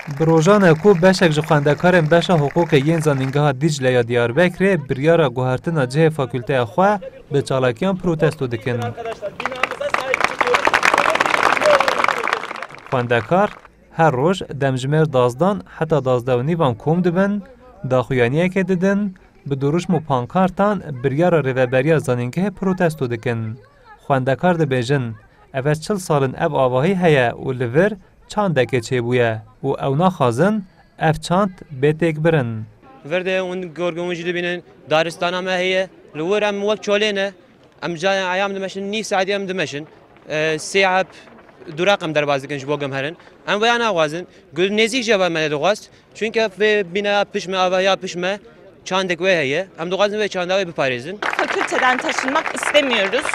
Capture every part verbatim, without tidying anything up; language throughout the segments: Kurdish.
Bi rojan e ku beşek ji xwendekarên beşa hiqûqê yên Zanîngeha Dîcle ya Diyarbekirê biryara guhertina cihê fakulteya xwe bi çalakiyan protesto dikin. Xwendekar her roj demjimêr dazdan heta dazdeh û nîvan kom dibin, daxuyaniyekê didin, bi dorûşm û pankartan biryara rêveberiya zanîngehê protesto dikin. Xwendekar dibêjin, ev e çil sal in ev avahî heye û li vir çandekê çêbûye û ew naxwazin ev çand bê têkbirin. Vir de hûn gorgê hûn jî dibînin, daristana me heye. Li wir em wek çolê ne. Em cayê eyam dimeşin, nîv saetî em dimeşin. E, sê heb duraq em derbas dikin ji bo ku em herin. Em veya naxwazin. Gu nêzîk jî eva me nedixwast. Çunke vê bîneya pişme, avahiya pişme, çandek wê heye. Em dixwazin vê çanda wê biparêzin. Fakülteden taşınmak istemiyoruz.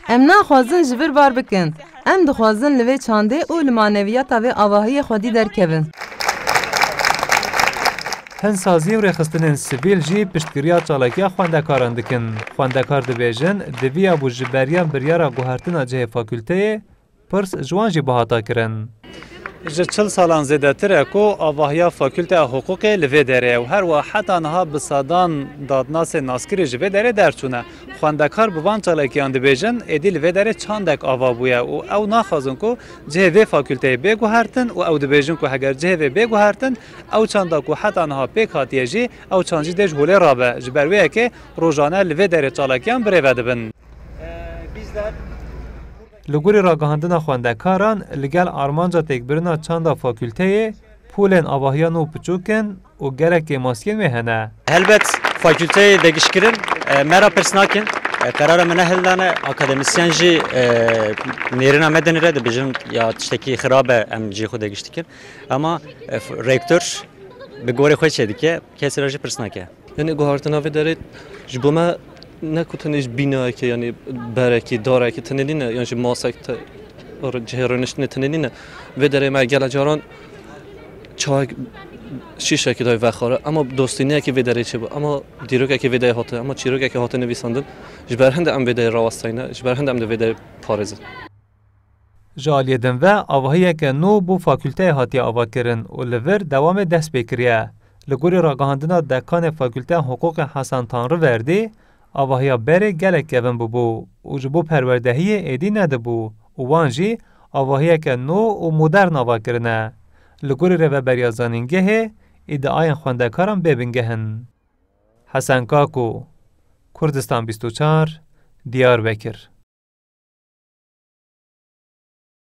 Em naxwazin ji vir bar bikin. Em dixwazin li vê çandê û li maneviyata vê avahiyê xwedî derkevin. Hin sazî û rêxistinên sivîl jî piştgiriya çalakiya xwendekaran dikin. Xwendekar dibêjin, diviyabû ji beriyan biryara guhertina cihê fakulteyê, pirs ji wan jî bihata kirin. Ji çil salan zêdetir e ku avahiya Fakulteya Hiqûqê li vê derê ye û her wiha heta niha bi sedan dadnasên naskirî ji vê derê derçûne. Xwendekar bi van çalakiyan dibêjin, êdî li vê derê çandek ava bûye û ew naxwazin ku cihê vê fakulteyê bê guhertin û ew dibêjin ku heger cihê vê bê guhertin, ew çanda ku heta niha pêk hatiye jî, ew çand jî dê ji holê rabe. Ji ber wê yekê rojane li vê derê çalakiyan birêve dibin. Li gorî ragihandina xwendekaran, li gel armanca têkbirina çanda fakulteyê, pûlên avahiya nû piçûk in û gelek kêmasiyên wê hene. Helbet fakulteyê degişkirin, e, me re pirs nakin. E, qerara me ne hildane, akademisyen jî, e, nêrîna me dinire, dibêjin ya tiştekî xirab e, em cihê xwe degiş dikin. Ama, e, f-, rektor bi gorê xwe çêdike, kesî re jî pirs nake. Yanî guhertina vê derê ji bo me ne ku tenê ji bînayekê, yanî berekî, darekî tenê nîne, yan jî masek te, r-, cihê rûniştinê tenê nîne. Vê derê me gelek caran çawek şîşekî dayê vexware. Ema dostîniyekî vê derê çêbû. Ema dîrokekî vê derê hate, ema çîrokekî hate nivîsandin. Ji ber hinde em vê derê rawesteyne, ji ber hinde em dê vê derê parêzin. Ji aliyê din ve avahiyeke nû bo fakulteyê hatiye avakirin û li vir dewamê dest pê kiriye. Li gorî ragihandina dekanê Fakulteya Hiqûqê Hesen Tanriverdî, avahiya berê gelek kevin bûbû û ji bo perwerdehiyê êdî nedibû û wan jî avahiyeke nû û modern ava kirine. Li gorî rêveberiya zanîngehê, îdiayên xwendekaran bê bingeh in. Hesen Kako, Kurdistan bîst û çar, Diyarbekir.